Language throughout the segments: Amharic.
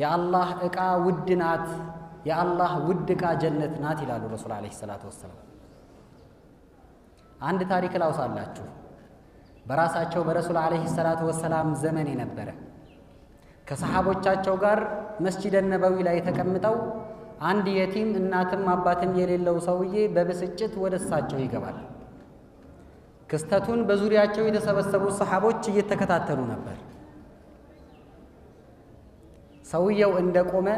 የአላህ ዕቃ ውድ ናት፣ የአላህ ውድ ዕቃ ጀነት ናት ይላሉ ረሱል ዓለይሂ ሰላቱ ወሰላም። አንድ ታሪክ ላውሳላችሁ። በራሳቸው በረሱል ዓለይሂ ሰላቱ ወሰላም ዘመን የነበረ፣ ከሰሓቦቻቸው ጋር መስጂደ ነበዊ ላይ ተቀምጠው አንድ የቲም፣ እናትም አባትም የሌለው ሰውዬ በብስጭት ወደ እሳቸው ይገባል። ክስተቱን በዙሪያቸው የተሰበሰቡ ሰሓቦች እየተከታተሉ ነበር። ሰውየው እንደቆመ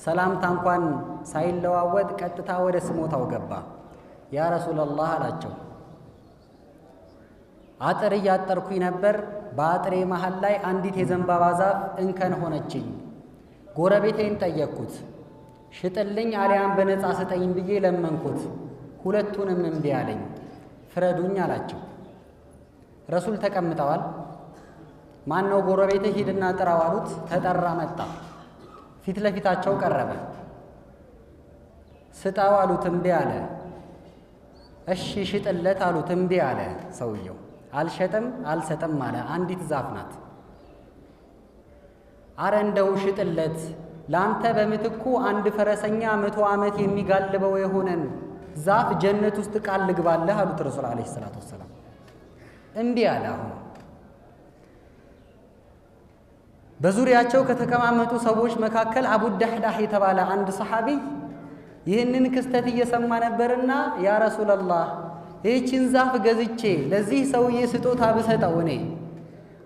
ሰላምታ እንኳን ሳይለዋወጥ ቀጥታ ወደ ስሞታው ገባ። ያ ረሱለላህ አላቸው፣ አጥር እያጠርኩኝ ነበር። በአጥሬ መሃል ላይ አንዲት የዘንባባ ዛፍ እንከን ሆነችኝ። ጎረቤቴን ጠየቅኩት፣ ሽጥልኝ አሊያም በነፃ ስጠኝ ብዬ ለመንኩት። ሁለቱንም እምቢ አለኝ። ፍረዱኝ አላቸው። ረሱል ተቀምጠዋል። ማነው ጎረቤትህ? ሂድና ጥራው አሉት። ተጠራ፣ መጣ። ፊት ለፊታቸው ቀረበ። ስጠው አሉት፣ እምቢ አለ። እሺ ሽጥለት አሉት፣ እምቢ አለ። ሰውየው አልሸጥም አልሰጥም አለ። አንዲት ዛፍ ናት። አረ እንደው ሽጥለት፣ ለአንተ በምትኩ አንድ ፈረሰኛ 100 ዓመት የሚጋልበው የሆነን ዛፍ ጀነት ውስጥ ቃል ልግባለህ አሉት ረሱል ዓለይሂ ሰላቱ ወሰላም። እምቢ አለ። አሁን በዙሪያቸው ከተቀማመጡ ሰዎች መካከል አቡ ዳህዳህ የተባለ አንድ ሰሓቢ ይህንን ክስተት እየሰማ ነበርና፣ ያ ረሱለላህ፣ ይህችን ዛፍ ገዝቼ ለዚህ ሰውዬ ስጦታ ብሰጠው እኔ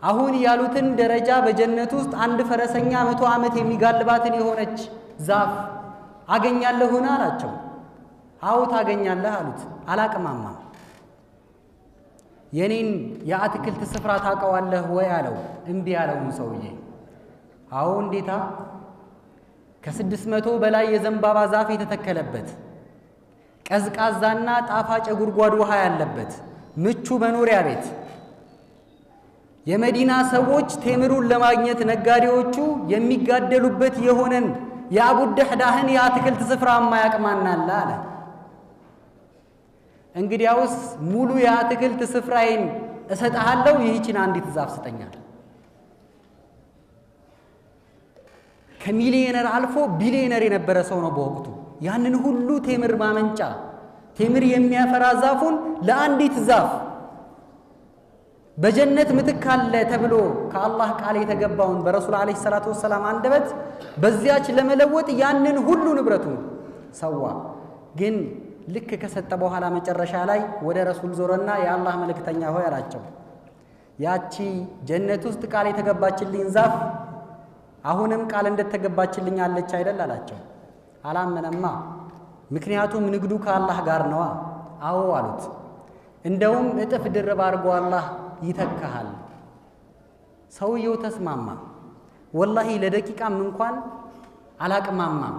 አሁን ያሉትን ደረጃ በጀነት ውስጥ አንድ ፈረሰኛ 100 ዓመት የሚጋልባትን የሆነች ዛፍ አገኛለሁን አላቸው። አዎ ታገኛለህ አሉት። አላቅማማም። የኔን የአትክልት ስፍራ ታውቀዋለህ ወይ አለው። እምቢ ያለውን ሰውዬ። አዎ እንዴታ፣ ከ600 በላይ የዘንባባ ዛፍ የተተከለበት፣ ቀዝቃዛና ጣፋጭ የጉድጓድ ውሃ ያለበት ምቹ መኖሪያ ቤት፣ የመዲና ሰዎች ቴምሩን ለማግኘት ነጋዴዎቹ የሚጋደሉበት የሆነን የአቡ ደህዳህን የአትክልት ስፍራ የማያውቅ ማን አለ አለ። እንግዲያውስ ሙሉ የአትክልት ስፍራዬን እሰጥሃለሁ፣ ይህችን አንዲት ዛፍ ስጠኛል። ከሚሊዮነር አልፎ ቢሊዮነር የነበረ ሰው ነው በወቅቱ። ያንን ሁሉ ቴምር ማመንጫ፣ ቴምር የሚያፈራ ዛፉን ለአንዲት ዛፍ በጀነት ምትክ አለ ተብሎ ከአላህ ቃል የተገባውን በረሱል ዓለይሂ ሰላቱ ወሰላም አንደበት በዚያች ለመለወጥ ያንን ሁሉ ንብረቱን ሰዋ። ግን ልክ ከሰጠ በኋላ መጨረሻ ላይ ወደ ረሱል ዞረና የአላህ መልእክተኛ ሆይ አላቸው፣ ያቺ ጀነት ውስጥ ቃል የተገባችልኝ ዛፍ አሁንም ቃል እንደተገባችልኝ አለች አይደል አላቸው። አላመነማ። ምክንያቱም ንግዱ ከአላህ ጋር ነዋ። አዎ አሉት። እንደውም እጥፍ ድርብ አድርጎ አላህ ይተካሃል። ሰውየው ተስማማ። ወላሂ ለደቂቃም እንኳን አላቅማማም።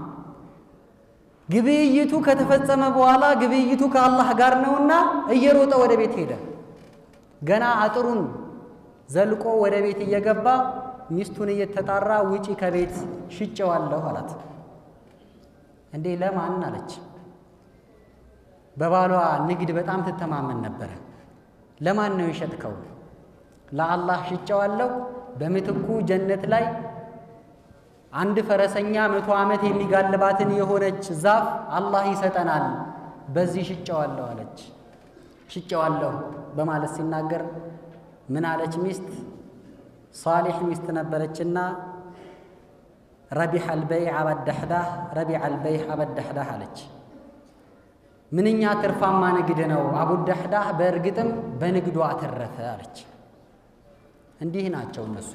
ግብይቱ ከተፈጸመ በኋላ ግብይቱ ከአላህ ጋር ነውና እየሮጠ ወደ ቤት ሄደ። ገና አጥሩን ዘልቆ ወደ ቤት እየገባ ሚስቱን እየተጣራ ውጪ ከቤት ሽጬዋለሁ አላት። እንዴ ለማን አለች። በባሏ ንግድ በጣም ትተማመን ነበረ። ለማን ነው የሸጥከው? ለአላህ ሽጬዋለሁ፣ በምትኩ ጀነት ላይ አንድ ፈረሰኛ 100 ዓመት የሚጋልባትን የሆነች ዛፍ አላህ ይሰጠናል፣ በዚህ ሽጬዋለሁ አለች። ሽጬዋለሁ በማለት ሲናገር ምን አለች ሚስት? ሳሊሕ ሚስት ነበረችና ረቢሕ አልበይዕ አበዳህዳህ፣ ረቢዕ አልበይዕ አበዳህዳህ አለች። ምንኛ ትርፋማ ንግድ ነው፣ አቡ ዳህዳህ በእርግጥም በንግዱ አተረፈ አለች። እንዲህ ናቸው እነሱ።